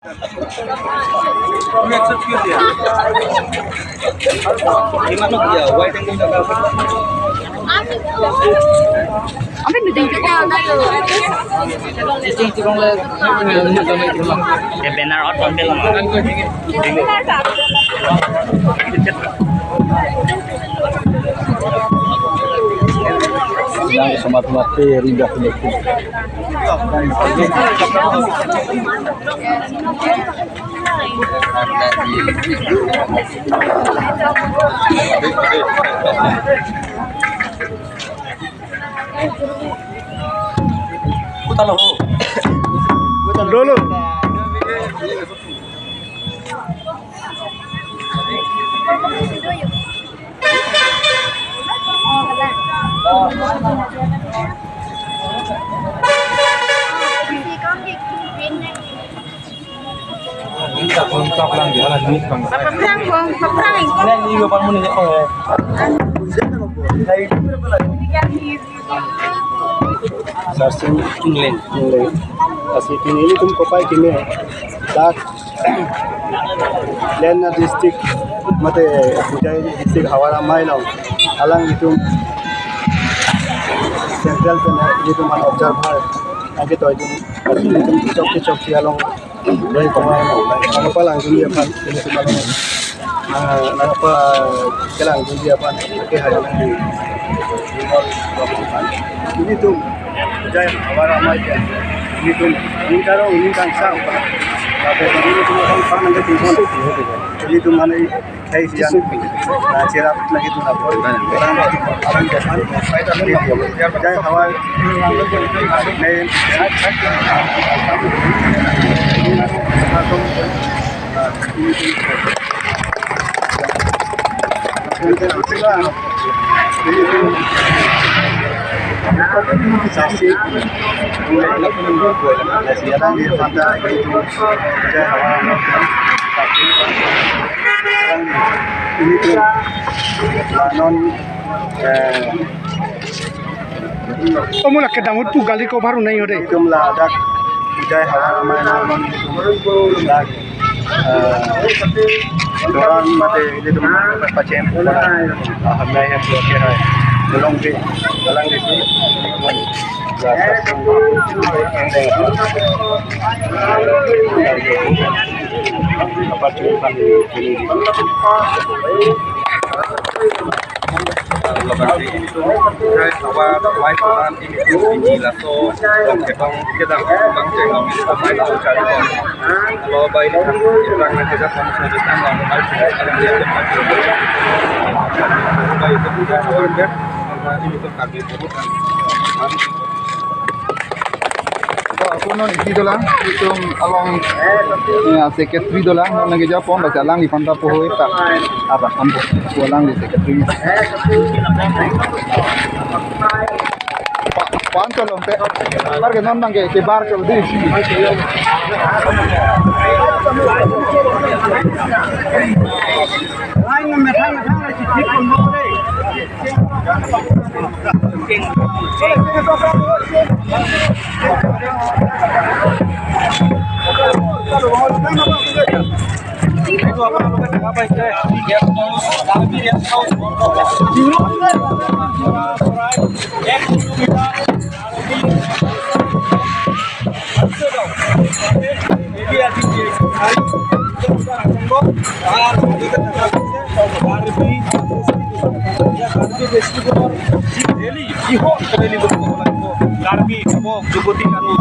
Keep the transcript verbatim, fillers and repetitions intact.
Ke banner out on pe lama. Yang semat-semat pe rindah. Dolo. Sarsing English. English. Lasi pini ilitum kopai kimi dak Lena district mate Hojai district Hawar Amei along alanglitum central pen ilitum an observer angke toi ilitum chokche chokche along Nangpalang dunji aphan, ilitum along, ah, nangpalang dunji aphan, ke hai nang di, di mall, ilitum, Hojai Hawar Amei ke, ilitum, ini karo, ini kangsam, tapi ilitum aphan, aphan nang ke tingkon, ilitum mana, Hai siang, ah, cherap lagi tu na, orang, orang Japan, Hojai Hawar Amei, Sasi, Hojai Hawar Amei, ini tu, ah, non, eh, Omula kedamut pu gali ko baru nai ode. Ilitum ladak Hojai Hawar Amei non, dak, eh, doran mate ilitum pachem, ah, hamnai hem ke hai. Dolong ke, dalang ke si. Apa tu? Laban si ilitum Hojai Hawar Amei puran ilitum pini laso long ketong kedam bang cheng long ilitum mai laso chari bang. Lo bai ilitum iprang nang kejak kami sejak tang long mai sejak alam dia tempat. Bai ilitum Hojai Hawar dia, ilitum Karbi Purut kan. Ako non isi dolang, itum along, ya, secretary dolang, non lagi japon, baca alangli panta pohoi tak, apa, sampo, alangli secretary. Pa-, pan cholo, te, par ke non bang ke, ke bar cholo di. Karbi, Kabok, Jogoti, Garo.